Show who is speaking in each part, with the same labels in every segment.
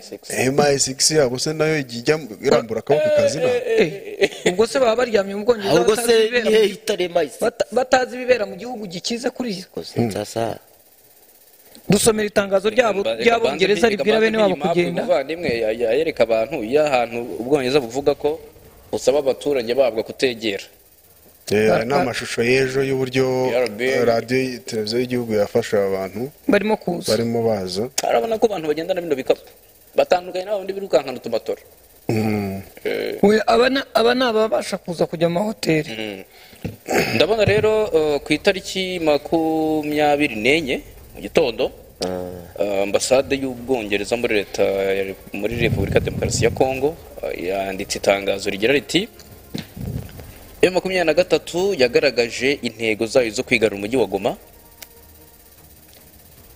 Speaker 1: MI6.
Speaker 2: MI6 yabo se nayo ijya irambura akaboko kazina.
Speaker 3: Ubwo se baba baryamye mu Bwongereza
Speaker 4: ahubwo se nihe itari MI6
Speaker 3: batazi ibibera mu gihugu gikize kuri
Speaker 4: sasa.
Speaker 3: Dusomera itangazo ryabo ry'Abongereza ribwira bene wabo kugenda.
Speaker 1: Umuvandimwe yereka abantu iyo ahantu Ubwongereza buvuga ko busaba abaturage babwo kutegera.
Speaker 2: N'amashusho y'ejo y'uburyo radio televiziyo y'igihugu yafasha abantu
Speaker 3: barimo kuza
Speaker 2: barimo baza.
Speaker 1: Arabona ko abantu bagendana bino bikapu batandukanye n'abandi birukankana utumatora.
Speaker 3: Aba nababasha kuza kujya mu mahoteli.
Speaker 1: Ndabona rero ku itariki 24 mu gitondo ambasade y'Ubwongereza muri leta muri Repubulika Demokarasi ya Kongo yanditse itangazo rigira riti M23 yagaragaje intego zayo zo kwigarura umujyi wa Goma.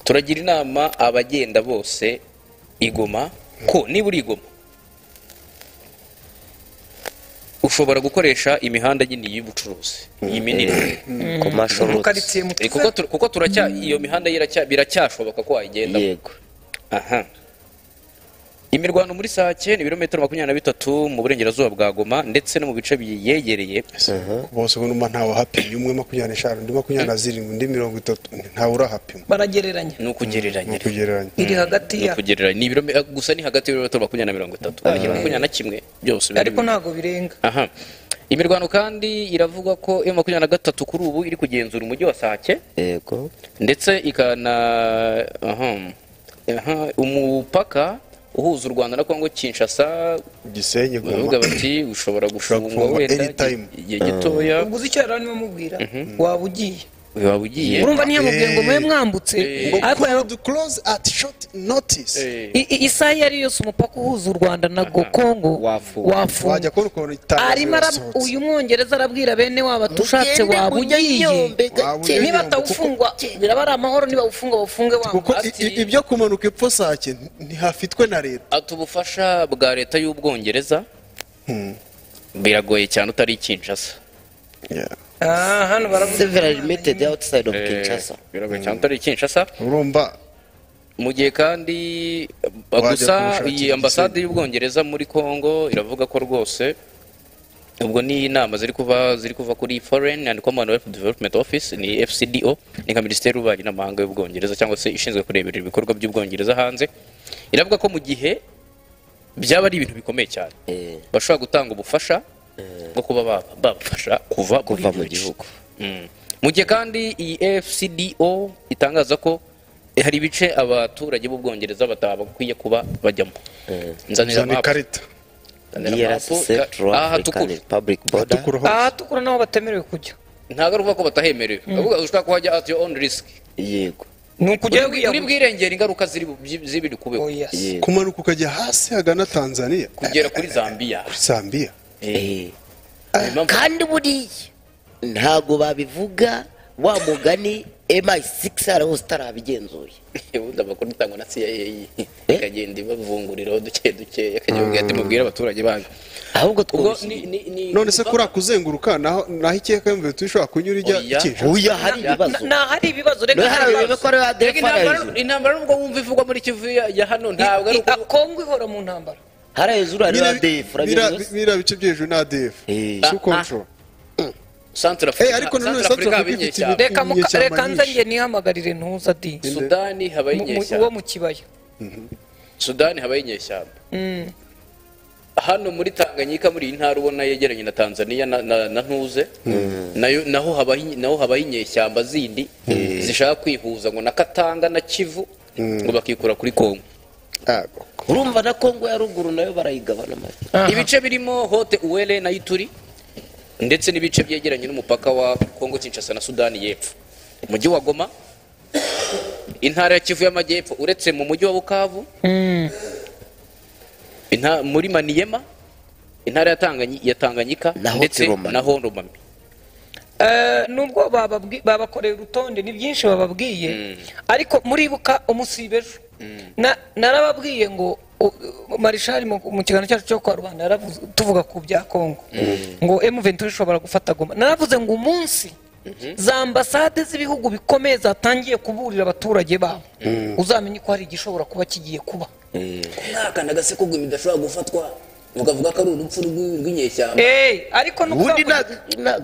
Speaker 1: Turagira inama abagenda bose igoma ko niba uri Goma ushobora gukoresha imihanda nyine y'ubucuruzi iyi minini kuko turacya iyo mihanda biracyashoboka ko wayigenda.
Speaker 4: Yego.
Speaker 1: Aha. Imirwano muri Sake ni ibirometero 23 mu burengerazuba bwa Goma ndetse no mu bice biyegereye.
Speaker 2: Bose ubona ntawe hapimye umwe 25 undi 27 undi 30 ntawe urahapima.
Speaker 3: Baragereranya.
Speaker 1: Ni ukugereranya.
Speaker 3: Iri hagati ya.
Speaker 1: Ukugereranya ni ibiro gusa ni hagati y'ibirometero 20 na 30. 21 byose.
Speaker 3: Ariko ntago birenga.
Speaker 1: Aha. Imirwano kandi iravugwa ko M23 kuri ubu iri kugenzura umujyi wa Sake.
Speaker 4: Yego.
Speaker 1: Ndetse ikana umupaka uhuza u Rwanda na Kongo Kinshasa
Speaker 2: Gisenyi
Speaker 1: Goma bati ushobora gufungwa wenda igihe gitoya.
Speaker 3: Ubwo icyo yarani bamubwira waba ugiye
Speaker 1: urumva
Speaker 3: ntiyamubwiye ngo mwe mwambutse
Speaker 2: ariko close at short notice.
Speaker 3: Isaha yari yose umupaka uhuza u Rwanda na Kongo wafungwa.
Speaker 2: Wajya kubona itangazo
Speaker 3: uyu Mwongereza arabwira bene waba tushatse waba ugiye niba atawufungwa biraba ari amahoro niba ufunga bafunge
Speaker 2: wamba. Kuko ibyo kumanuka epfo Sake ntihafitwe na leta.
Speaker 1: Atubufasha bwa leta y'Ubwongereza biragoye cyane utari Kinshasa.
Speaker 3: Hano baravuga
Speaker 4: several limited outside of Kinshasa.
Speaker 1: Biragoye cyane utari Kinshasa.
Speaker 2: Urumva
Speaker 1: mu gihe kandi gusa iyi ambasade y'Ubwongereza muri Kongo iravuga ko rwose ubwo ni inama ziri kuva kuri Foreign and Commonwealth Development Office ni FCDO ni nka Ministeri y'Ububanyi n'Amahanga y'Ubwongereza cyangwa se ishinzwe kureberera ibikorwa by'Ubwongereza hanze. Iravuga ko mu gihe byaba ari ibintu bikomeye cyane bashobora gutanga ubufasha bwo kuba babafasha kuva mu gihugu. Mu gihe kandi iyi FCDO itangaza ko hari ibice abaturage b'Ubwongereza batabakwiye kuba bajyamo. Nzanira
Speaker 2: ikarita
Speaker 3: ahatukura naho batemerewe kujya.
Speaker 1: Ntabwo ari ukuvuga ko batahemerewe, ahubwo ushobora kuhajya at your own risk.
Speaker 4: Yego.
Speaker 3: Ni ukujya
Speaker 1: uri bwirengera ingaruka z'ibiri kubeho.
Speaker 2: Kumanuka ukajya hasi hagana Tanzania
Speaker 1: kugera kuri Zambia.
Speaker 4: Kandi buriya ntago babivuga wa mugani MI6 arahose tarabigenzuye.
Speaker 1: Ubundi amakuru itangwa na CIA ikagenda ibavunguriraho duke duke akajya ubwira ati mubwire abaturage banyu.
Speaker 4: Ahubwo
Speaker 2: none se kuri akuzenguruka naho ikeka yumve tushobora kunyura ijya Kinshasa.
Speaker 4: Oya hari ibibazo.
Speaker 3: Na hari ibibazo reka
Speaker 4: hari ibibazo ko ari ADF.
Speaker 1: Intambara nubwo wumva ivugwa muri Kivu ya hano ntabwo ari uko
Speaker 3: Kongo ihora mu ntambara.
Speaker 4: Hari hejuru hari ADF
Speaker 2: bira bice byo hejuru na ADF. Su control.
Speaker 1: Central Africa.
Speaker 2: Ariko none Central Africa ifite
Speaker 3: reka nze nihamagarire ntuza di
Speaker 1: Sudani habaye inyeshyamba.
Speaker 3: Uwo mu kibaya.
Speaker 1: Sudani habaye inyeshyamba. Hano muri Tanganyika muri intara ubona yegeranye na Tanzania na Ntuze nayo naho habaye inyeshyamba zindi zishaka kwihuza ngo na Katanga na Kivu ngo bakikura kuri Kongo.
Speaker 4: Urumva na Kongo ya ruguru nayo barayigabana make.
Speaker 1: Ibice birimo Hote Uwele na Ituri ndetse n'ibice byegeranye n'umupaka wa Kongo Kinshasa na Sudani y'Epfo. Umujyi wa Goma, intara ya Kivu y'Amajyepfo uretse mu mujyi wa Bukavu, muri Maniema, intara ya Tanganyika ndetse na Lomami.
Speaker 3: Nubwo babakoreye urutonde ni byinshi bababwiye, ariko muribuka umusibejo narababwiye ngo Marishali mu kiganiro cyacu cyo kwa Rwanda yaravuze tuvuga ku bya Kongo ngo M23 ishobora gufata Goma. Naravuze ngo umunsi za ambasade z'ibihugu bikomeye zatangiye kuburira abaturage babo uzamenye ko hari igishobora kuba kigiye kuba.
Speaker 1: Mwakana gase ko Goma idashobora gufatwa mukavuga ko ari urupfu rw'inyeshyamba.
Speaker 3: Ariko
Speaker 4: ubundi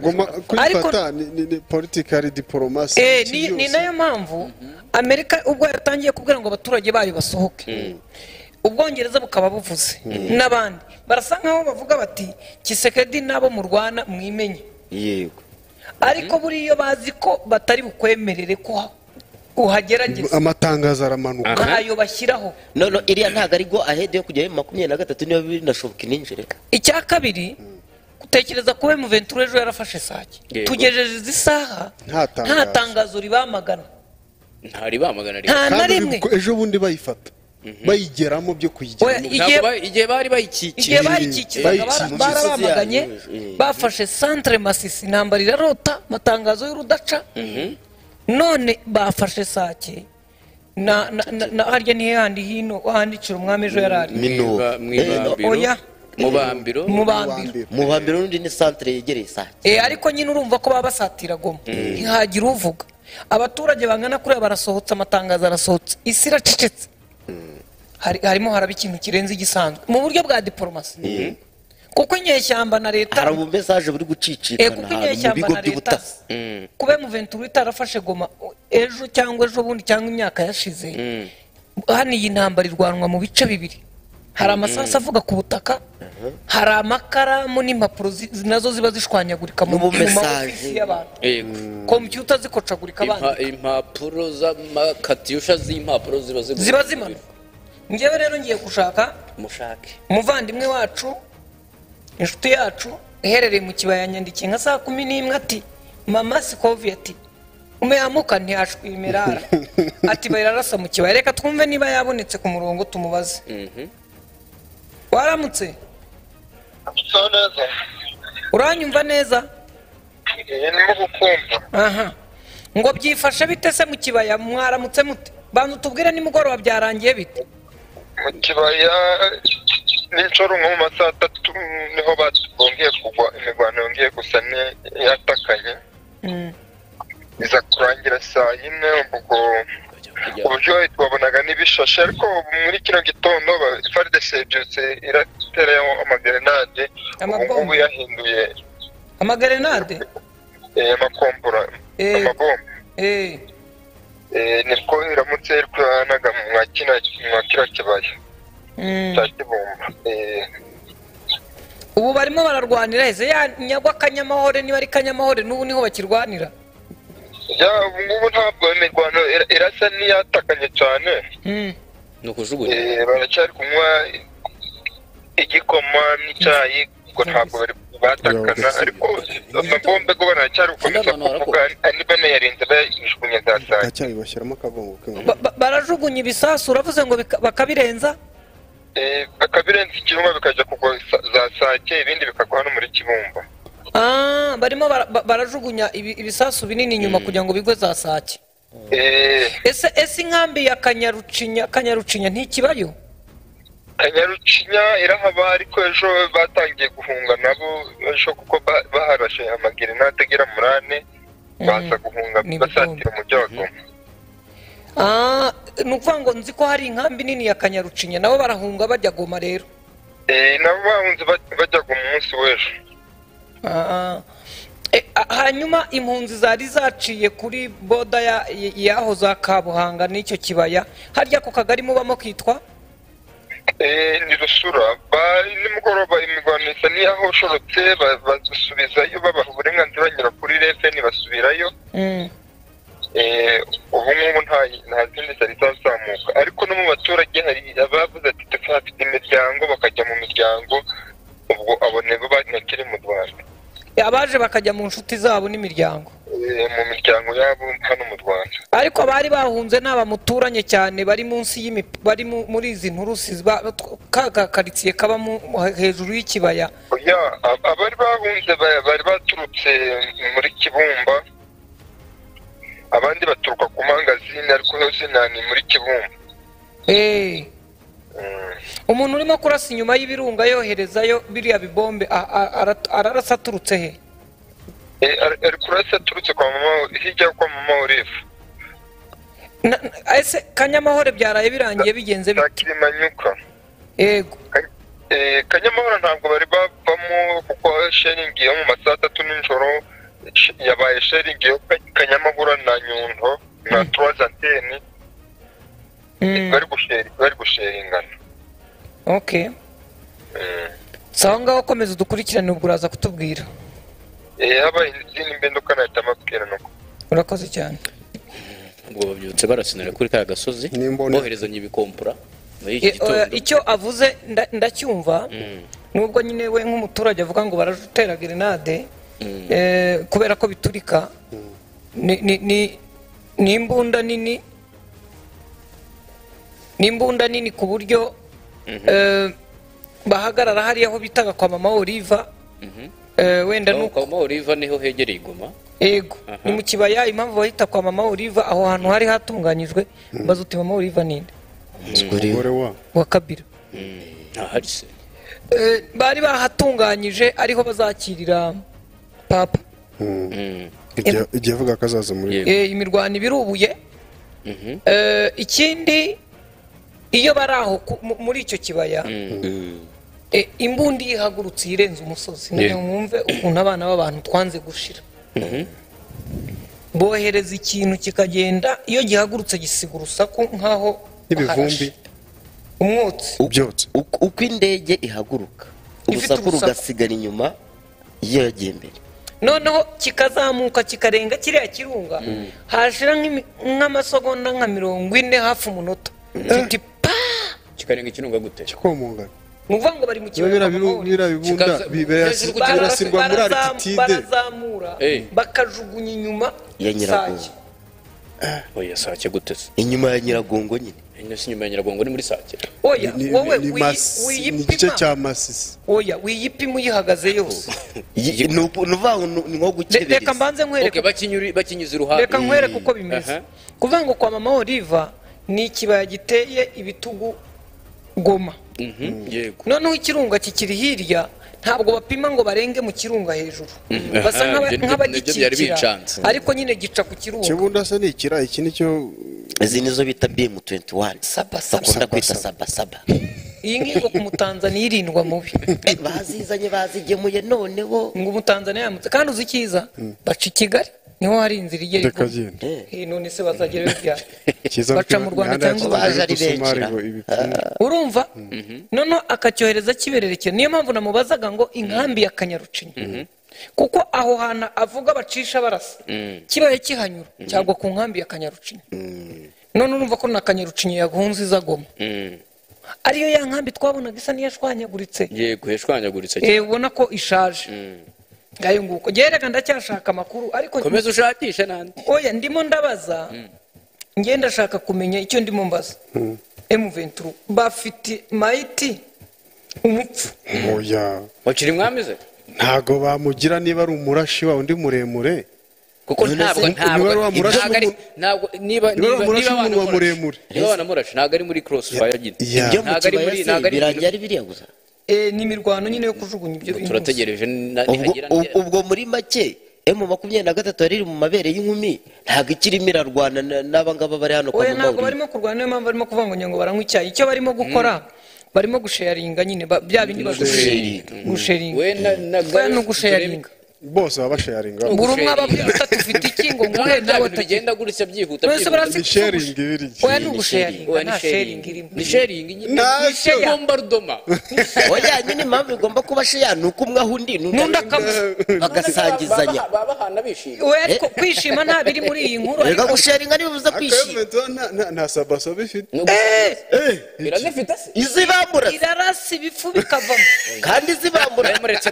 Speaker 2: Goma kuyifata ni political diplomacy.
Speaker 3: Ni nayo mpamvu Amerika ubwo yatangiye kubwira ngo abaturage bayo basohoke, Ubwongereza bukaba buvuze n'abandi barasa nkaho bavuga bati Tshisekedi nabo murwana mwimenye.
Speaker 4: Yego.
Speaker 3: Ariko buriyo bazi ko batari bukwemerere ko uhagerageza,
Speaker 2: amatangazo aramanuka
Speaker 3: ntayo bashyiraho.
Speaker 4: No iriya ntago ari go ahead yo kujya 23 niyo binashoboka ininjire.
Speaker 3: Icya kabiri, gutekereza ko M23 ejo yarafashe Sake, tugejeje izi saha nta tangazo ribamagana,
Speaker 1: ntari bamagana
Speaker 3: nta rimwe.
Speaker 2: Ejo bundi bayifata bayigeramo byo kuyigeramo,
Speaker 1: igihe bari bayikikiye,
Speaker 3: igihe bayikikizaga barabamaganye, bafashe centre Masisi, intambara irarota, amatangazo y'urudaca. None bafashe Sake na na harya ni handi hino handikira umwami ejo yarari
Speaker 4: mubambiro n'undi ni centre yegereye Sake.
Speaker 3: Ariko nyine urumva ko baba basatira Goma, ntihagira uvuga. Abaturage bangana kuriya barasohotse, amatangazo arasohotse, isi iracecetse. Harimo haraba ikintu kirenze igisanzwe mu buryo bwa diplomasi, kuko inyeshyamba na leta
Speaker 4: hari ubu message buri gucicikana mu bigo by'ubutasi.
Speaker 3: Kuba M23 itarafashe Goma ejo cyangwa ejo bundi cyangwa imyaka yashize, hano iyi ntambara irwanwa mu bice bibiri. Hari amasasu avuga ku butaka, hari amakaramu n'impapuro nazo ziba zishwanyagurika mu ofisi y'abantu, kompiyuta zikocagurika abandi,
Speaker 1: impapuro z'amakatiyusha z'impapuro ziba
Speaker 3: zimanuka. Njyewe rero ngiye gushaka umuvandimwe wacu, inshuti yacu iherereye mu kibaya, nyandikiye nka saa 11 ati mama Sikovi ati umeamuka ntiyashwimerara ati bayirarasa mu kibaya. Reka twumve niba yabonetse ku murongo tumubaze. Waramutse? Uranyumva neza? Aha. Ngo byifashe bite se mu kibaya, mwaramutse mute? Bantu tubwire nimugoroba byarangiye bite?
Speaker 5: Mu kibaya n'inshuro nko mu masaha 3 niho bongeye kugwa imirwano yongeye gusa yatakanye, iza kurangira saa 4. Ubwo uburyo twabonaga n'ibishashe, ariko muri kino gitondo FARDC byose iraterayo amagerenade, ubu ngubu yahinduye
Speaker 3: amagerenade,
Speaker 5: amakombora, amabombe. Niko iramutse irwanaga mwa kino kibaya cya Kibumba.
Speaker 3: Ubu barimo bararwanira heze ya nyagwa Kanyamahore, niba ari Kanyamahore n'ubu niho bakirwanira.
Speaker 5: Ya ubu ngubu ntabwo imirwano irasa n'iyatakanye cyane,
Speaker 1: ni ukujugunya,
Speaker 5: baracyari kunywa igikoma n'icyayi, ubwo ntabwo bari batakana, ariko amabombe go baracyari gukomeza kuvuga, banayarenze bayajugunya za Sake.
Speaker 2: Acyayi bashyiramo akabongo
Speaker 3: barajugunya ibisasu, uravuze ngo bakabirenza,
Speaker 5: bakabirenza ikirunga bikajya kugwa za Sake, ibindi bikagwa hano muri Kibumba.
Speaker 3: Barimo barajugunya ibisasu binini inyuma kugira ngo bigwe za Sake. Ese inkambi ya Kanyarucinya ntikibayo?
Speaker 5: Kanyarucinya irahaba, ariko ejo batangiye guhunga nabo ejo, kuko baharashe amagerenade agera muri 4, baza guhunga basatira umujyi wa Goma.
Speaker 3: Ni ukuvuga ngo nzi ko hari inkambi nini ya Kanyarucinya, nabo barahunga bajya Goma rero.
Speaker 5: Nabo bahunze bajya Goma umunsi w'ejo.
Speaker 3: Hanyuma impunzi zari zaciye kuri boda yaho za Kabuhanga n'icyo kibaya, harya ku kagari mubamo kitwa
Speaker 5: ni Rusura. Nimugoroba imirwano isa n'iyahoshorotse, basubizayo, babaha uburenganzira banyura kuri refeni basubirayo. Ubu ngubu nta zindi zari zazamuka, ariko no mu baturage hari abavuze ati dufite imiryango, bakajya mu miryango, ubwo abo nibo banakiri mu Rwanda.
Speaker 3: Abaje bakajya mu nshuti zabo n'imiryango,
Speaker 5: mu miryango yabo hano mu Rwanda.
Speaker 3: Ariko abari bahunze n'aba muturanye cyane bari munsi bari muri izi nturusi ka karitsiye kaba hejuru y'ikibaya.
Speaker 5: Abari bahunze bari baturutse muri Kibumba, abandi baturuka ku mangazini, ariko hose ni muri Kibumba.
Speaker 3: Umuntu urimo kurasa inyuma y'ibirunga yoherezayo biriya bibombe ararasa aturutse he?
Speaker 5: Ari kurasa aturutse kwa mama, hirya kwa mama Olive.
Speaker 3: Ese Kanyamahoro byaraye birangiye bigenze
Speaker 5: bite? Kirimanyuka.
Speaker 3: Yego.
Speaker 5: Kanyamahoro ntabwo bari bavamo kuko sharing yo mu masaha 3 nijoro yabaye sharing yo Kanyamahoro na Nyundo na Trois Antennes. Bari gusharingana.
Speaker 3: Okay. Sawa, ngaho komeza udukurikirane ubwo uraza kutubwira.
Speaker 5: Habaye izindi mbenduka nahita mbabwira nuko.
Speaker 3: Urakoze cyane.
Speaker 1: Ubwo babyutse barasinira kuri ka gasozi boherezanya ibikompura muri iki gitondo.
Speaker 3: Icyo avuze ndacyumva nubwo nyine we nk'umuturage avuga ngo barajutera grenade kubera ko biturika ni imbunda nini, ni imbunda nini ku buryo bahagarara hariya aho bitaga kwa Mama Oliva. Wenda
Speaker 1: nuko kwa Mama Oliva niho hegereye Igoma.
Speaker 3: Yego, ni mu kibaya. Impamvu bahita kwa Mama Oliva aho hantu hari hatunganyijwe, baza uti Mama Oliva ninde?
Speaker 2: Umugore wa
Speaker 3: Kabila.
Speaker 1: Ahari se
Speaker 3: bari bahatunganyije ariho bazakirira papa.
Speaker 2: Igihe avuga ko azaza muri
Speaker 3: imirwano ibirubuye. Ikindi iyo bari aho muri icyo kibaya, imbundi ihagurutse irenze umusozi, mwumve ukuntu abana b'abantu twanze gushira. Bohereza ikintu kikagenda, iyo gihagurutse gisiga urusaku nkaho
Speaker 2: n'ibivumbi,
Speaker 3: umwotsi
Speaker 4: uko indege ihaguruka urusaku rugasigara inyuma iyo yagiye imbere,
Speaker 3: noneho kikazamuka kikarenga kiriya kirunga, hashira nk'amasegonda nka 40 hafi umunota, kiti pa
Speaker 1: kikarenga ikirunga gute
Speaker 2: kikomongana.
Speaker 3: Nuvuga ngo bari mu kibaya
Speaker 2: birasirwa muri altitude,
Speaker 3: barazamura bakajugunya inyuma
Speaker 4: ya Nyiragongo.
Speaker 1: Oya, Sake gute se?
Speaker 4: Inyuma ya Nyiragongo nyine.
Speaker 1: Inyuma ya Nyiragongo ni muri Sake.
Speaker 3: Oya, wowe wiyipima
Speaker 2: cya Masisi.
Speaker 3: Oya, wiyipima uyihagaze yose.
Speaker 4: Nuvuga ngo ni nko gukebereza.
Speaker 3: Reka mbanze nkwereke.
Speaker 1: Okay, bakinyuze iruhande.
Speaker 3: Reka nkwereke uko bimeze. Kuvuga ngo kwa Mama Oliva ni ikibaya giteye ibitugu Goma.
Speaker 1: Yego.
Speaker 3: Noneho ikirunga kikiri hirya, ntabwo bapima ngo barenge mu kirunga hejuru, basa nk'abagikikira, ariko nyine gica ku kirunga.
Speaker 2: Kibunda se ni ikira iki nicyo
Speaker 4: izi nizo bita BM21
Speaker 3: saba saba,
Speaker 4: bakunda kwita saba saba.
Speaker 3: Iyi ngingo ku Mutanzaniya irindwa mubi.
Speaker 4: Bazizanye bazigemuye noneho
Speaker 3: ngo Umutanzaniya yamutse kandi uzi cyiza baca i Kigali niho hari inzira igera none se bazagera byari baca mu Rwanda cyangwa
Speaker 4: baje ari benshi.
Speaker 3: Urumva noneho akacyohereza kibererekera. Niyo mpamvu namubazaga ngo inkambi ya Kanyarucinya, kuko aho hantu avuga bacisha barasa kibaye kihanyura cyagwa ku nkambi ya Kanyarucinya. None urumva ko na Kanyarucinya yaguhunze iza Goma, ariyo ya nkambi twabonaga isa n'iyashwanyaguritse.
Speaker 1: Yego, yashwanyaguritse cyane,
Speaker 3: ubona ko ishaje. Ngayo nguko gereka ndacyashaka amakuru, ariko
Speaker 1: komeza ushakishe nandi.
Speaker 3: Oya, ndimo ndabaza, ngenda ndashaka kumenya icyo ndimo mbaza. M23 bafite maiti umupfu.
Speaker 2: Oya,
Speaker 1: bakiri mwamize
Speaker 2: ntago bamugira niba ari umurashi wa undi muremure,
Speaker 1: kuko ntabwo niba
Speaker 2: muremure
Speaker 1: niba banamurashi ntabwo ari muri crossfire nyine,
Speaker 4: ntabwo ari muri ntabwo ari birangira biriya gusa.
Speaker 3: Ni imirwano nyine yo kujugunya ibyo bintu.
Speaker 1: Turategereje nihagira
Speaker 4: ubwo muri make M23 yari mu mabere y'inkumi, ntabwo ikirimo irarwana n'abangaba bari hano kwa
Speaker 3: Mama. Ntabwo barimo kurwana, niyo mpamvu barimo kuvuga ngo baranywa icyayi. Icyo barimo gukora barimo gusharinga nyine bya bindi bagusharinga.
Speaker 1: We na
Speaker 3: no gusharinga
Speaker 2: bose baba basharinga.
Speaker 3: Buri umwe ababwira ati ufite iki ngo nguhe nawe
Speaker 1: tugenda gutya byihuta byihuta.
Speaker 2: Ni sharing ibiri.
Speaker 3: Oya, ni ugusharinga, nta sharing irimo.
Speaker 1: Ni sharing nyine, ni bombardoma.
Speaker 4: Oya nyine impamvu igomba kuba share ni uko umwe aho undi
Speaker 3: n'undi
Speaker 4: bagasangizanya.
Speaker 1: Babahana bishima.
Speaker 3: Oya, ariko kwishima nta biri muri iyi nkuru.
Speaker 4: Reka gusharinga nibivuze kwishima.
Speaker 2: Nta sabasaba ifite.
Speaker 1: Irazifite se?
Speaker 4: Izibambura.
Speaker 3: Irarasa ibifu bikavamo.
Speaker 4: Kandi izibambura.
Speaker 1: Mwemuretse.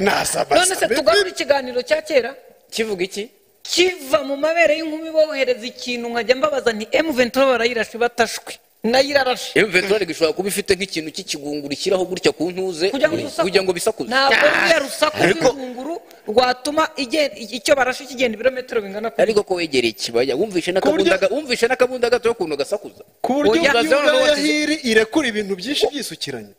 Speaker 2: Nta sabasaba.
Speaker 3: None se tugarura ikiganiro cya kera
Speaker 1: kivuga iki?
Speaker 3: Kiva mu mabere y'inkumi bohereza ikintu nkajya mbabaza nti M23 barayirashe batashwe nayirarashe.
Speaker 1: M23 gishobora kuba ifite nk'ikintu cy'ikigunguru ishyiraho gutya ku ntuze kugira ngo bisakuze.
Speaker 3: Ntabwo ruriya rusaku rw'ikigunguru rwatuma icyo barashe kigenda ibirometero bingana kuri.
Speaker 1: Ariko ko wegereye ikibaya wumvishe n'akabunda gato y'ukuntu gasakuza
Speaker 2: ku buryo yahiri irekura ibintu byinshi byisukiranye.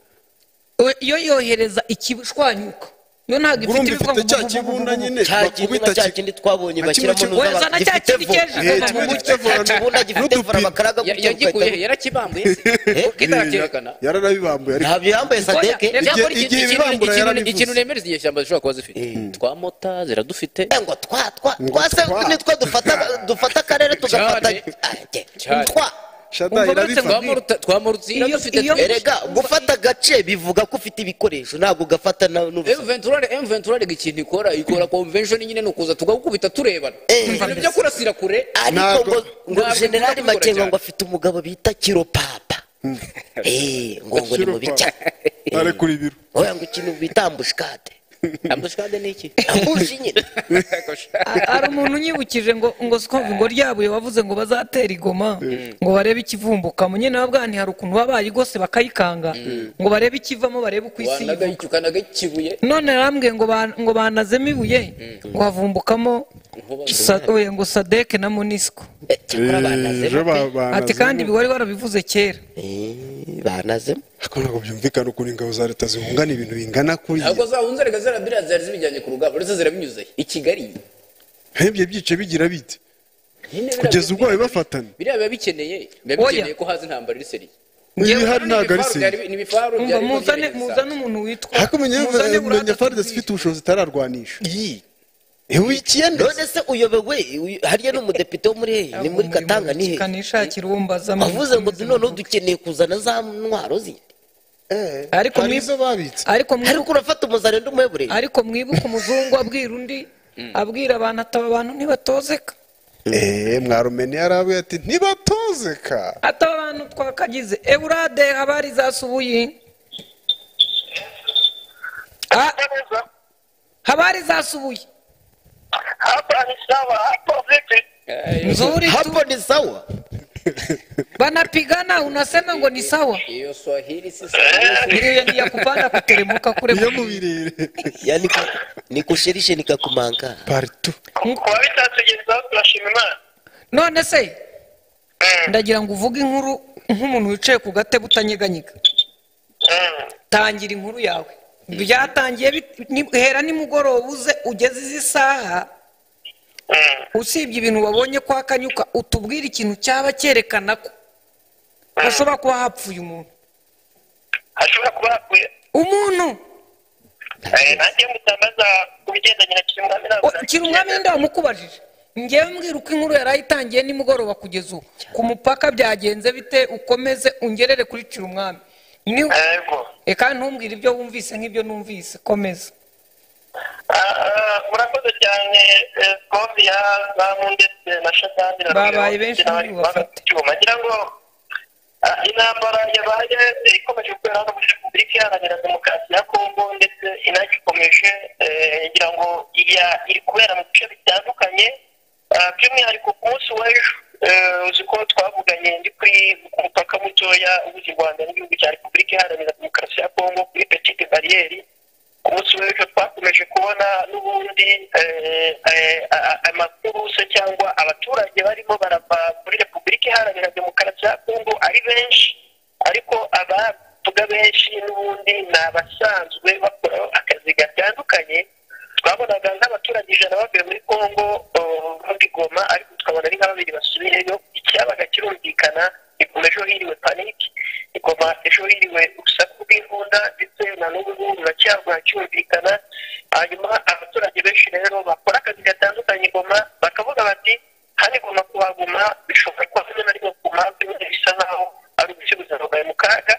Speaker 3: Iyo yohereza ikishwanyuka Yo ntabwo ifite
Speaker 2: Urumva
Speaker 3: ibivuga
Speaker 2: ifite
Speaker 3: ngo
Speaker 2: cya kibunda nyine
Speaker 4: cya kintu
Speaker 2: bakubita
Speaker 4: cya kindi twabonye
Speaker 2: nka kimwe
Speaker 4: bashyiramo
Speaker 2: kimwe-
Speaker 3: Oya, zana cya
Speaker 4: gifite
Speaker 3: kindi
Speaker 4: vo
Speaker 3: cy'ejo.
Speaker 2: Kimwe gifite vola
Speaker 4: kibunda gifite vola
Speaker 2: n'udupine.
Speaker 4: bakaraga gutya
Speaker 1: Yagikuye
Speaker 4: ugahita-
Speaker 1: yarakibambuye se kitarakihakana
Speaker 2: Yaranabibambuye ariko
Speaker 4: Ntabyo yambaye sadeke.
Speaker 3: Oya,
Speaker 1: Cyakora
Speaker 2: Igihe ibibambura yarabivuze.
Speaker 1: ikintu nemereza inyeshyamba zishobora kuba zifite twa mota ziradufite.
Speaker 4: Ngo twa twa
Speaker 2: Ngo
Speaker 4: twa se
Speaker 2: twa.
Speaker 4: nitwo dufata dufata akarere tugafata.
Speaker 1: Cyane.
Speaker 4: Ah,
Speaker 1: Cyane.
Speaker 4: twa
Speaker 2: Shada
Speaker 3: Umva uretse
Speaker 2: irabifata.
Speaker 1: Twa morutsi iradufite.
Speaker 4: Erega gufata agace bivuga ko ufite ibikoresho, ntabwo ugafata n'urusaku.
Speaker 1: M23 rega ikintu ikora convention nyine ni ukuza tugakubita turebana, ibintu byo kurasira kure.
Speaker 4: Ariko
Speaker 2: Ntabwo-
Speaker 4: ngo
Speaker 1: ntabwo
Speaker 4: Generali
Speaker 1: bikunda kubikora
Speaker 4: Makenga
Speaker 1: cyane.
Speaker 4: ngo afite umugabo bita Kiro Papa, ngo ni mubi cyane.
Speaker 2: Arekura ibiro.
Speaker 4: Oya, ngo ikintu bita ambushikade.
Speaker 1: Ambushkade ni iki?
Speaker 4: Ambushi nyine.
Speaker 3: Hari umuntu unyibukije ngo siko ngo ryabuye wavuze ngo bazatera igoma ngo barebe ikivumbukamo nyine, nabwo nti hari ukuntu baba bayigose bakayikanga ngo barebe ikivamo, barebe uko isi ivuga.
Speaker 1: Wanagakibuye.
Speaker 3: None arambwiye ngo banazemo ibuye ngo havumbukamo oya, ngo Sadeke na Monisco.
Speaker 4: Cyakora banazemo
Speaker 2: Ejo
Speaker 4: pe.
Speaker 2: banazemo.
Speaker 3: Ati kandi ibi wari warabivuze kera.
Speaker 4: Banazemo.
Speaker 2: Ariko ntabwo byumvikana ukuntu ingabo za leta zihungana ibintu bingana kuriya.
Speaker 1: Ntabwo zahunze rega, zirabiriya zari zibijyanye ku rugamba, uretse zirabinyuze i Kigali.
Speaker 2: Nk'ibyo byice bigira bite
Speaker 1: Nyine biriya
Speaker 2: kugeza ubwo babibafatana?
Speaker 1: Biriya biba bikeneye biba
Speaker 3: Oya.
Speaker 1: bikeneye ko haza intambara iri sérieux.
Speaker 2: Ibihari ntabwo ari
Speaker 1: Ibifaru
Speaker 2: sérieux.
Speaker 1: ni ibifaru
Speaker 3: Umva,
Speaker 1: byari
Speaker 3: muzane
Speaker 1: byerekeza.
Speaker 3: muzane umuntu witwa
Speaker 2: Ariko menya
Speaker 3: muzane
Speaker 2: menya
Speaker 3: Burada
Speaker 2: FARDC
Speaker 3: tubwire.
Speaker 2: ifite ubushobozi itararwanisha.
Speaker 4: Iyi.
Speaker 2: Wikiyende.
Speaker 4: None se uyobewe harya ni umudepite wo muri hehe, ni muri Katanga, ni hehe?
Speaker 3: Kanishakira uwo mbaza.
Speaker 4: Avuze ngo noneho dukeneye kuzana za ntwaro zindi.
Speaker 3: Ariko
Speaker 2: Hari izo babitse.
Speaker 3: Ariko mwibuke
Speaker 4: Ariko urafata umuzarendo umuhebureye.
Speaker 3: Ariko mwibuke umuzungu abwira undi, abwira abantu ataba abantu ntibatozeka.
Speaker 2: Mwarumene yarabwiye ati ntibatozeka.
Speaker 3: Ataba abantu twakagize eurade habari zasubuye. Ah, habari zasubuye.
Speaker 5: Hapa ni sawa, hapo vipi?
Speaker 3: Nzuri tu.
Speaker 4: Hapo ni sawa.
Speaker 3: Banapigana unasema ngo ni sawa.
Speaker 1: Iyo Swahili si
Speaker 3: Iriya ni ya kupanda kuteremuka kure.
Speaker 2: Iyo mu birere.
Speaker 4: Yani nikusherishe nikakumanka.
Speaker 2: Partout.
Speaker 5: Kuba bitatugezaho turashima Imana.
Speaker 3: None se ndagira ngo uvuge inkuru nk'umuntu wicaye ku gatebe utanyeganyega. Tangira inkuru yawe, byatangiye hera nimugoroba uze ugeze izi saha, usibye ibintu wabonye kwa Kanyuka, utubwire ikintu cyaba cyerekana ko hashobora kuba hapfuye umuntu.
Speaker 5: Hashobora kuba hapfuye
Speaker 3: umuntu.
Speaker 5: Nanjye mutambaza ku bigendanye na Kirumwami ntabwo
Speaker 3: Kirumwami nde wamukubajije? Ngewe mbwira uko inkuru yari itangiye nimugoroba kugeza ubu ku mupaka byagenze bite, ukomeze ungerere kuri Kirumwami. Ni
Speaker 5: Yego.
Speaker 3: Eka ntumbwire ibyo wumvise nk'ibyo numvise, komeza.
Speaker 5: Murakoze cyane, Scovia, Zamu ndetse na Shatani na
Speaker 3: Babaye
Speaker 5: Rugero
Speaker 3: benshi
Speaker 5: n'abari
Speaker 3: muri bafate.
Speaker 5: cyuma. Ngira ngo intambara yabaye ikomeje kubera hano muri Repubulika Iharanira Demokarasi ya Kongo ndetse inagikomeje, ngira ngo iri kubera mu bice bitandukanye. By'umwihariko ku munsi w'ejo, uzi ko twavuganye ndi ku mupaka mutoya uhuza u Rwanda n'igihugu cya Repubulika Iharanira Demokarasi ya Kongo kuri Petite Barriere. Ku munsi w'ejo twakomeje kubona n'ubundi amakuru se cyangwa abaturage barimo barava muri Repubulika Iharanira Demokarasi ya Kongo ari benshi, ariko abavuga benshi n'ubundi ni abasanzwe bakora akazi gatandukanye. Twabonaga nk'abaturage 100 bavuye muri Kongo bava i Goma, ariko tukabona ari nka babiri basubiyeyo. Icyabaga kirumvikana, igoma ejo hiriwe paniki, igoma ejo hiriwe urusaku rw'imbunda, ndetse na n'ubu ngubu ruracyagwa cyumvikana. Hanyuma abaturage benshi rero bakora akazi gatandukanye i Goma bakavuga bati hano i Goma kuhaguma bishobora kuba rimwe na rimwe ku mpamvu imwe bisa nkaho ari ugushyira ubuzima bwawe mu kaga.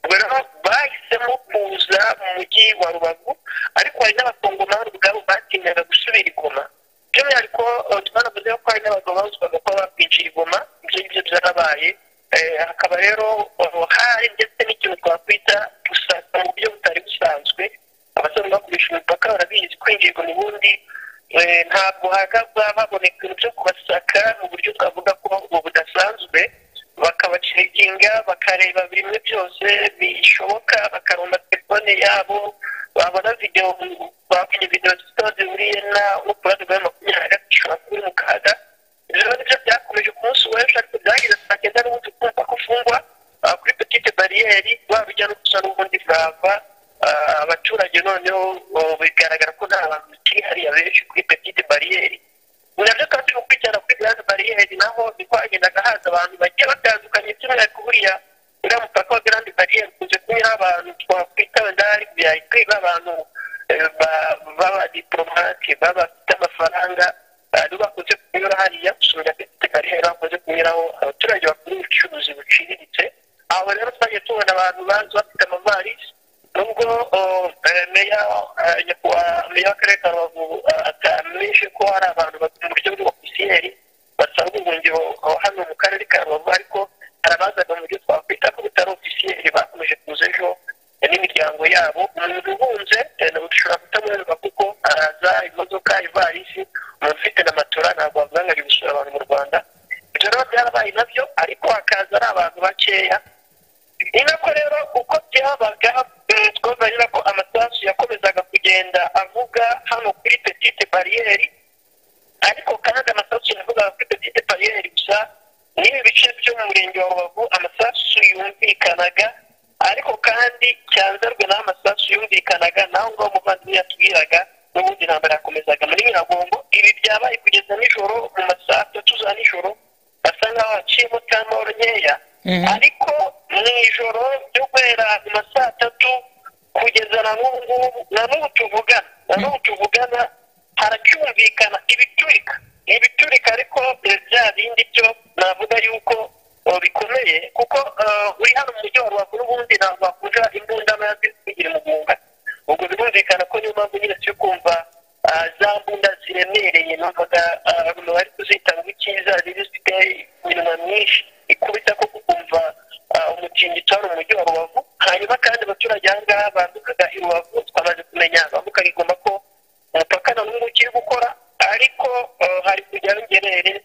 Speaker 5: Ubwo rero bahisemo kuza mu mujyi wa Rubavu, ariko hari n'abakongomani ubwabo batinyaga gusubira i Goma. By'umwihariko twanavuze ko hari n'abagabo babuzwaga kuba bakwinjira i Goma, ibyo ngibyo byarabaye. Hakaba rero hari ndetse n'ikintu twakwita gusaka mu buryo butari busanzwe. Abasanzwe bakoresha imipaka barabizi, kwinjirwa mu bundi ntabwo hagabwa haboneka ibintu byo kubasaka mu buryo twavuga ko ubu budasanzwe, bakabacekinga bakareba bimwe byose bishoboka, bakarunda telefone yabo, babona video, babonye video zifite aho zihuriye na no ku ruhande rwa 23 ishobora kuba iri mu kaga. Ibyo rero nibyo byakomeje ku munsi w'ejo, ariko byageze saa cyenda n'ubundi kumva ko ufungwa kuri Petite Barriere, waba ujya n'ubusa n'ubundi bwava. Abaturage noneho
Speaker 6: Bigaragara ko nta bantu bakiri hariya benshi kuri petite bariyeri. Nabyo kandi turi gukurikirana kuri grande bariyeri, naho niko hagendaga haza abantu bagiye batandukanye, by'umwihariko buriya uriya mupaka wa grande bariyeri ukunze kunyuraho abantu twakwita wenda hari VIP, b'abantu b'abadiplomate b'abafite amafaranga, nibo bakunze kunyura hariya gusumira petite bariyeri, bakunze kunyuraho abaturage bakora ubucuruzi buciriritse. Aho rero twagiye tubona abantu baza bafite amavarisi, nubwo meya nyakubahwa meya w'akarere ka Rubavu atamenyeshe ko hari abantu mu buryo bw'ofisiyeri basaba ubuhungiro hano mu karere ka Rubavu, ariko hari abazaga mu buryo twakwita ko butari ofisiyeri bakomeje kuza ejo n'imiryango yabo. Umuntu uhunze ushobora kutamuherwa kuko araza imodoka, ivarisi, umuntu ufite na matora ntabwo wavuga ngo ari gusura abantu mu Rwanda. Ibyo rero byarabaye nabyo, ariko hakaza ari abantu bakeya. Ni nako rero uko byabaga, twumva ko amasasu yakomezaga kugenda avuga hano kuri petite bariyeri, ariko kandi amasasu yavugaga kuri petite bariyeri gusa n'ibi bice byo mu murenge wa Rubavu amasasu yumvikanaga, ariko kandi Cyanzarwe naho amasasu yumvikanaga, naho ngaho umuvandimwe yatubwiraga n'ubundi intambara yakomezaga muri Nyiragongo. Ibi byabaye kugeza nijoro mu masaha 3 za nijoro, basa nkaho haciyemo tamahoro nkeya, ariko mu ijoro ryo guhera mu masaha 3 kugeza na n'ubu tuvugana haracyumvikana ibiturika, ariko bya bindi byo navuga yuko bikomeye, kuko uri hano mu mujyi wa Rubavu n'ubundi ntabwo wakuja imbunda kugira umugunga. Ubwo birumvikana ko niyo mpamvu nyine turi kumva za mbunda ziremereye, numvaga bari kuzita ngo icyiza, ziri zifite iminwa myinshi ikubita ko kukumva umutingito hano mu mujyi wa Rubavu. Hanyuma kandi abaturage aha ngaha bambukaga i Rubavu, twamaze kumenya bambukaga i Goma ko umupaka na n'ubu ukiri gukora, ariko hari kujyaho ingerere,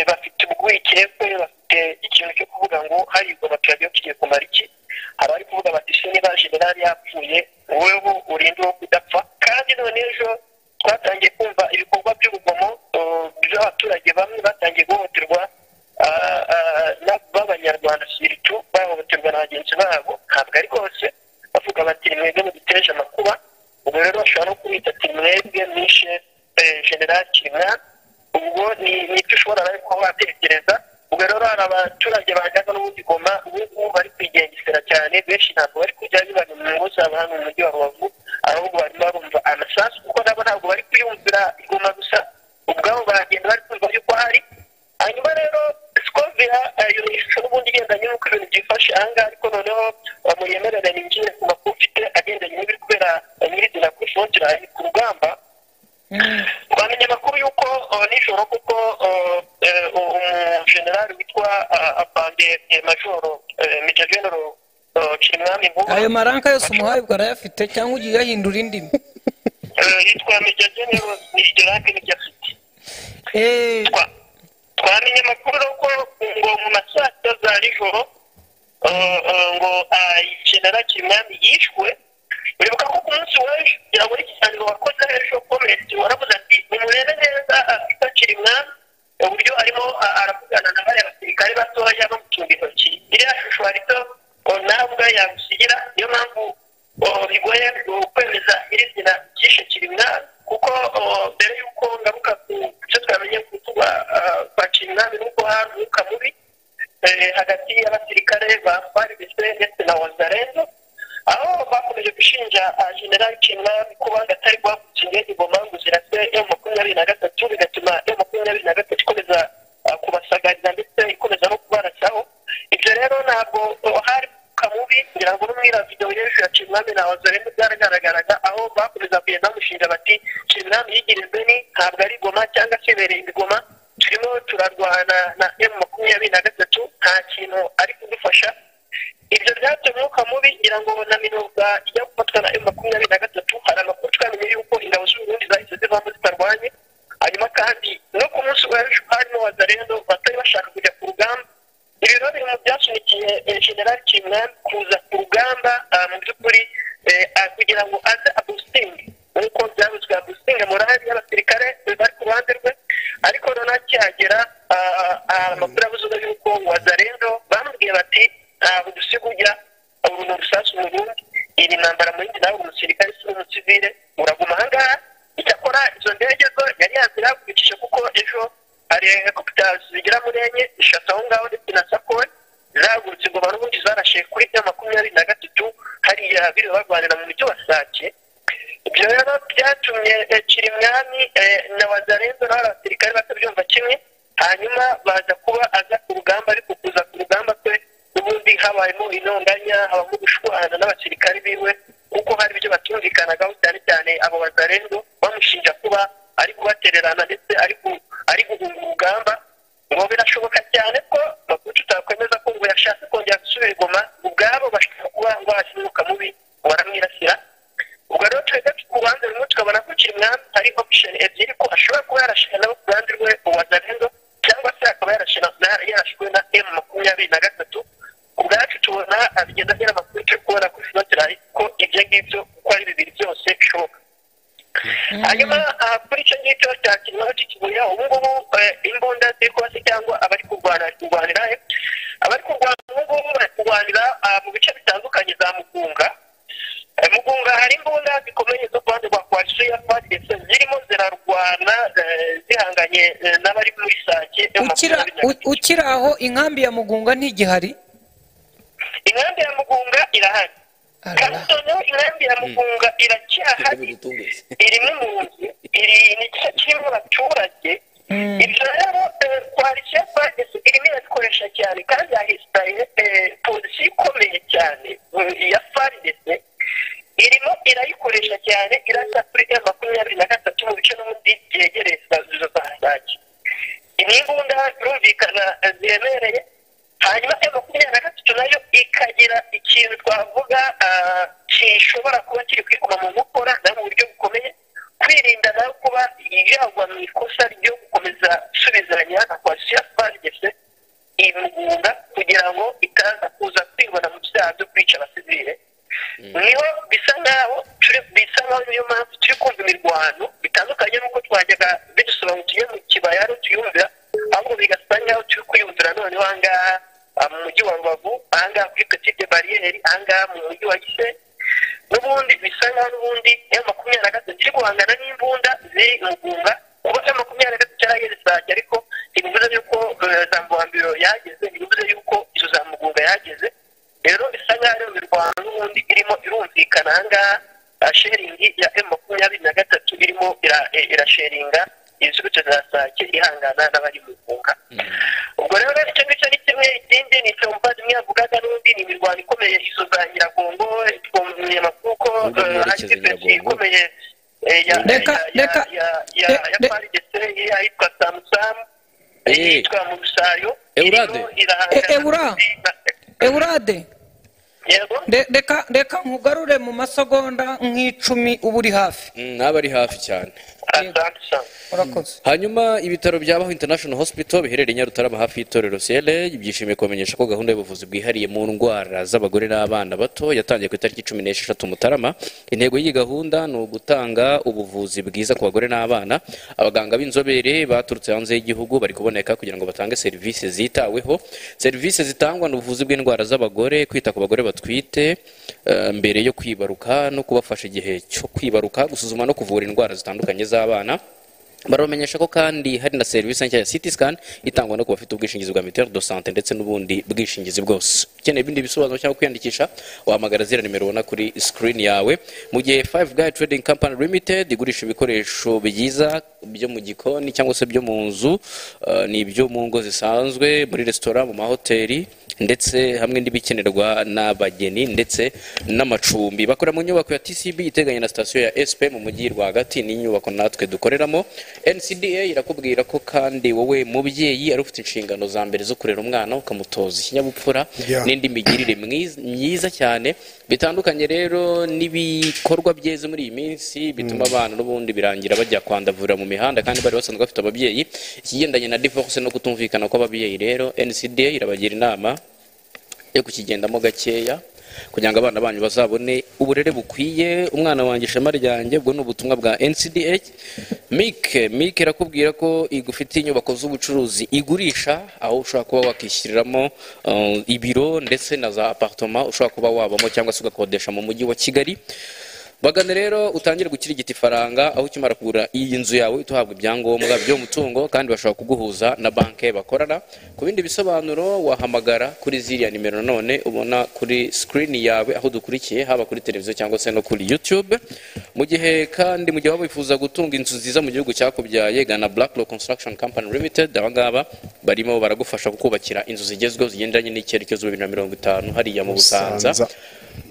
Speaker 6: bafite urwikekwe, bafite ikintu cyo kuvuga ngo hari i Goma turagiye tugiye kumara iki. Abari kuvuga bati se niba generali yapfuye wowe urinde uwo kudapfa. Kandi none ejo twatangiye kumva ibikorwa by'urugomo by'abaturage bamwe batangiye guhohoterwa b'abanyarwanda siritu bahohoterwa na bagenzi babo, ntabwo ari bose, bavuga bati mwebwe muduteje amakuba. Ubwo rero bashobora no kubita ati mwebwe mwishe generali Kirimwami. Ubwo ni ibyo ushobora nawe kuba watekereza. Ubwo rero hari abaturage bajyaga n'ubundi Goma ubu ngubu bari kwigengesera cyane, benshi ntabwo bari kujya bibana mu ngo zabo hano mu mujyi wa Rubavu, ahubwo barimo barumva amasasu, kuko nabo ntabwo bari kuyumvira i Goma gusa, ubwabo baragenda bari kumva yuko hari. Hanyuma rero Scovia iyo ishusho n'ubundi igendanye n'uko ibintu byifashe aha ngaha, ariko noneho muyemerere ninjire ku makuru mfite agendanye n'ibiri kubera nyirizina kuri frontline ku rugamba. Twamenye amakuru y'uko nijoro kuko umujenerali witwa Afande Majoro Major General Kirimwami Nkuba,
Speaker 3: ayo maranka yose umuhaye ubwo arayafite cyangwa ugiye uyahindura indimi?
Speaker 6: Yitwa Major General Nigeranke nibyo afite. Twamenye amakuru ko ngo mu masaha 6 za nijoro ngo General Kirimwami yishwe. Uribuka ko ku munsi w'ejo kugira ngo ikiganiro wakoze ejo komenti waravuze ati mumurebe neza afite Kirimwami uburyo arimo aravugana na bariya basirikare batoya bamutunga intoki, iriya shusho harito nawe ubwayo yagusigira. Niyo mpamvu bigoye kwemeza nyirizina ryishe Kirimwami, kuko mbere y'uko ngaruka ku byo twamenye ku rupfu rwa Kirimwami n'uko hari umwuka mubi hagati y'abasirikare ba FARDC ndetse na Wazalendo, aho bakomeje gushinja General Kirimwami kuba atari guhagurutsa indege i Goma ngo zirase M23, bigatuma M23 ikomeza kubasagarira ndetse ikomeza no kubarasaho. Ibyo rero ntabwo hari kamubi, ngira ngo n'umwira video y'ejo ya Kirimwami na Wazalendo byaragaragaraga, aho bakomeza kugenda bamushinja bati Kirimwami yigiriye Beni ntabwo ari Goma cyangwa se ibereye i Goma, turimo turarwana na M23 nta kintu ari kudufasha. Ibyo byatumye umwuka mubi, ngira ngo na Minova ijya gufatwa na M23. Hari amakuru twamenye yuko ingabo z'u Burundi zahise zivamo zitarwanye. Hanyuma kandi no ku munsi w'ejo harimo Wazalendo batari bashaka kujya ku rugamba. Ibi rero biri mu byasunikiye General Kirimwami kuza ku rugamba mu by'ukuri kugira ngo aze abustinge, nk'uko byavuzwe abustinge morali y'abasirikare bari ku ruhande rwe. Ariko noneho akihagera amakuru yavuze yuko Wazalendo bamubwiye bati ntabwo dusiga ujya uru ni urusasu mu Burundi, iyi ni intambara mu yindi, nawe umusirikare si umusivile, uraguma aha irahagurukije kuko ejo hari helicopters zigera muri enye, eshatu aho ngaho ndetse na Sukhoi zahagurutse ngo n'ubundi zarashe kuri M23 hariya biri barwanira mu mujyi wa Sake. Ibyo rero byatumye Kirimwami na Wazalendo n'abasirikare batabyumva kimwe, hanyuma baza kuba aza ku rugamba, ariko kuza ku rugamba kwe ubundi habayemo intonganya, habamo gushwana n'abasirikare biwe kuko hari ibyo batumvikanagaho, cyane cyane abo Wazalendo bamushinja kuba ari kubatererana ndetse ari guhunga urugamba. Ngo birashoboka cyane ko makuru tutakwemeza ko ngo yashatse kongera gusubira i Goma, ubwabo bashobora kuba ngo hasi umwuka mubi baramwirasira. Ubwo rero twebwe ku ruhande rumwe tukabona ko Kirimwami hari option ebyiri, ko ashobora kuba yarashwe nabo ku ruhande rwe Wazalendo cyangwa se akaba yarashwe na M23. Ubwacu tubona abigenda agera amakuru turi kubona kuri frontier ko ibyo ngibyo uko ari bibiri byose bishoboka. Hanyuma kuri icyo ngicyo cya Kirimwami cy'ikibuye, ubu ngubu imbunda ziri kuba se cyangwa abari kurwana bari kurwanira he? Abari kurwana ubu ngubu bari kurwanira mu bice bitandukanye za Mugunga. Mugunga hari imbunda zikomeye zo ku ruhande rwa coalition ya FARDC zirimo zirarwana zihanganye n'abari muri Sake.
Speaker 3: Ukiri aho inkambi ya Mugunga ntigihari?
Speaker 6: Inkambi ya Mugunga irahari, kandi noneho inkambi ya Mugunga iracyahari, irimo impunzi, iri ni igice kirimo abaturage. Ibyo rero coalition ya FARDC irimo irabikoresha cyane, kandi yahisitaye polisi ikomeye cyane ya FARDC irimo irayikoresha cyane, irasa kuri M23 mu bice n'ubundi byegereye izo za Sake. Imbunda birumvikana ziremereye, hanyuma M23 nayo ikagira ikintu twavuga gishobora kuba kiri kwikoma mu nkokora na mu buryo bukomeye, kwirinda nayo kuba yagwa mu ikosa ryo gukomeza gusubizanya na coalition ya FARDC Imugunga kugira ngo itaza kuza kwibona mu byaha byo kwica abasivile. Niho bisa nkaho niyo mpamvu turi kumva imirwano bitandukanye n'uko twajyaga bidusobanukiye mu kibaya tuyumvira, ahubwo bigasa nkaho turi kuyumvira noneho aha ngaha mu mujyi wa Rubavu, aha ngaha kuri Petite Barriere, aha ngaha mu mujyi wa Gisenyi. N'ubundi bisa nkaho n'ubundi M23 iri guhangana n'imbunda ziri Mugunga. Kuba M23 yarageze Sake, ariko ntibivuze yuko za Mbuhambiro yageze, ntibivuze yuko izo za Mugunga yageze. Rero bisa nkaho ariyo mirwano n'ubundi irimo irumvikana aha ngaha, sharingi ya M23 irimo irasharinga izurutse za Sake ihangana n'abari Mugunga. Ubwo rero icyo ngicyo ni kimwe. Ikindi ni icyo umuvandimwe yavugaga n'ubundi ni imirwano ikomeye izo za Nyiragongo, twumviye amakuru ko hari ikomeye ya FARDC ahitwa Samusamu, yitwa Murusayo,
Speaker 3: Eurade. Reka nkugarure mu masegonda nk'icumi uba uri hafi.
Speaker 1: Naba ari hafi cyane. Hanyuma ibitaro bya Baho International Hospital biherereye Nyarutarama hafi y'itorero CLA byishimiye kumenyesha ko gahunda y'ubuvuzi bwihariye mu ndwara z'abagore n'abana bato yatangiye ku itariki 16 Mutarama. Intego y'iyi gahunda ni ugutanga ubuvuzi bwiza ku bagore n'abana. Abaganga b'inzobere baturutse hanze y'igihugu bari kuboneka kugira ngo batange serivisi zitaweho. Serivisi zitangwa ni ubuvuzi bw'indwara z'abagore, kwita ku bagore batwite mbere yo kwibaruka no kubafasha igihe cyo kwibaruka, gusuzuma no kuvura indwara zitandukanye z'abana. Baramenyesha ko kandi hari na serivisi nshya ya CT scan itangwa no ku bafite ubwishingizi bwa mutuelle de santé ndetse n'ubundi bwishingizi bwose. Ukeneye ibindi bisobanuro cyangwa kwiyandikisha wahamagara zira nimero ubona kuri screen yawe. Mu gihe Five Guy Trading Company Limited igurisha ibikoresho byiza byo mu gikoni cyangwa se byo mu nzu, ni ibyo mu ngo zisanzwe, muri restaurant, mu mahoteli ndetse hamwe n'ibikenerwa n'abageni ndetse n'amacumbi. Bakora mu nyubako ya TCB iteganye na station ya SP mu mujyi rwagati, ni inyubako natwe dukoreramo. NCDA irakubwira ko kandi wowe mubyeyi ari ufite inshingano za mbere zo kurera umwana ukamutoza ikinyabupfura n'indi migirire myiza cyane bitandukanye. Rero n'ibikorwa byeze muri iyi minsi bituma abana n'ubundi birangira bajya kwandavura mu mihanda kandi bari basanzwe bafite ababyeyi. Ikigendanye na divorce no kutumvikana kw'ababyeyi, rero NCDA irabagira inama yo kukigendamo gakeya kugira ngo abana banyu bazabone uburere bukwiye. Umwana wanjye ishema ryanjye, ubwo ni ubutumwa bwa NCDA. MIC irakubwira ko igufitiye inyubako z'ubucuruzi igurisha, aho ushobora kuba wakishyiriramo ibiro ndetse na za apartment ushobora kuba wabamo cyangwa se ugakodesha mu mujyi wa Kigali. Bagane rero utangire gukirigita ifaranga, aho ukimara kugura iyi nzu yawe uhita uhabwa ibyangombwa by'umutungo, kandi bashobora kuguhuza na banki bakorana. Ku bindi bisobanuro wahamagara kuri ziriya nimero nanone ubona kuri screen yawe aho dukurikiye, haba kuri televiziyo cyangwa se no kuri YouTube. Mu gihe kandi mu gihe waba wifuza gutunga inzu nziza mu gihugu cyakubyaye, gana Black Rock Construction Company Limited. Aba ngaba barimo baragufasha kukubakira inzu zigezweho zigendanye n'icyerekezo 2050 hariya mu Busanza.
Speaker 2: Busanza.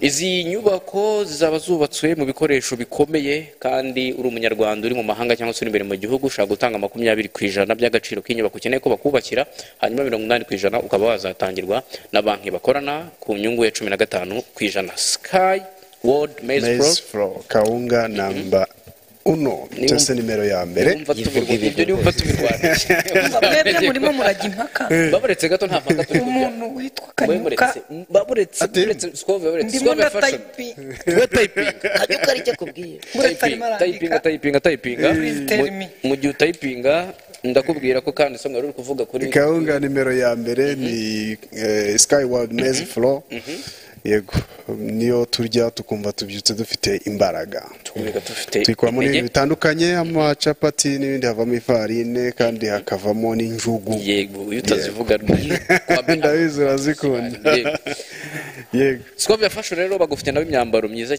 Speaker 1: Izi nyubako zizaba zubatswe mu bikoresho bikomeye, kandi uri umunyarwanda uri mu mahanga cyangwa se uri imbere mu gihugu ushaka gutanga 20% by'agaciro k'inyubako ukeneye ko bakubakira, hanyuma 80% ukaba wazatangirwa na banki bakorana ku nyungu ya 15%. Sky World Maize Pro.
Speaker 2: Maize flour, kawunga namba uno cyangwa se nimero ya mbere.
Speaker 1: Niwumva ibyo niwumva tubirwaniye.
Speaker 3: Umva, mwebwe murimo murajya impaka.
Speaker 1: Baburetse gato, nta mpaka turi kujya.
Speaker 3: Umuntu witwa Kanyuka.
Speaker 1: Baburetse, baburetse,
Speaker 2: Ati-
Speaker 1: buretse Scove, baburetse
Speaker 3: Ndimo
Speaker 1: Scove fashion.
Speaker 3: ndatayipinga.
Speaker 1: We typing.
Speaker 4: Kanyuka aricyo akubwiye.
Speaker 3: Uretse arimo
Speaker 1: Tayipinga,
Speaker 3: arandika.
Speaker 1: tayipinga, tayipinga.
Speaker 3: Please tell me.
Speaker 1: Mu gihe utayipinga ndakubwira ko kandi somwe uri kuvuga kuri
Speaker 2: Kawunga nimero ya mbere ni Sky World Maize Flour. Yego, niyo turya tukumva tubyutse dufite imbaraga.
Speaker 1: Tukumva dufite
Speaker 2: Tuyikuramo
Speaker 1: intege.
Speaker 2: n'ibintu bitandukanye, amacapati n'ibindi, havamo ifarine kandi hakavamo n'injugu.
Speaker 1: Yego, iyo utazivuga
Speaker 2: Ndabizi urazikunda.
Speaker 1: Yego.
Speaker 2: Yego.
Speaker 1: Scovia Fashion rero bagufite nabo imyambaro myiza.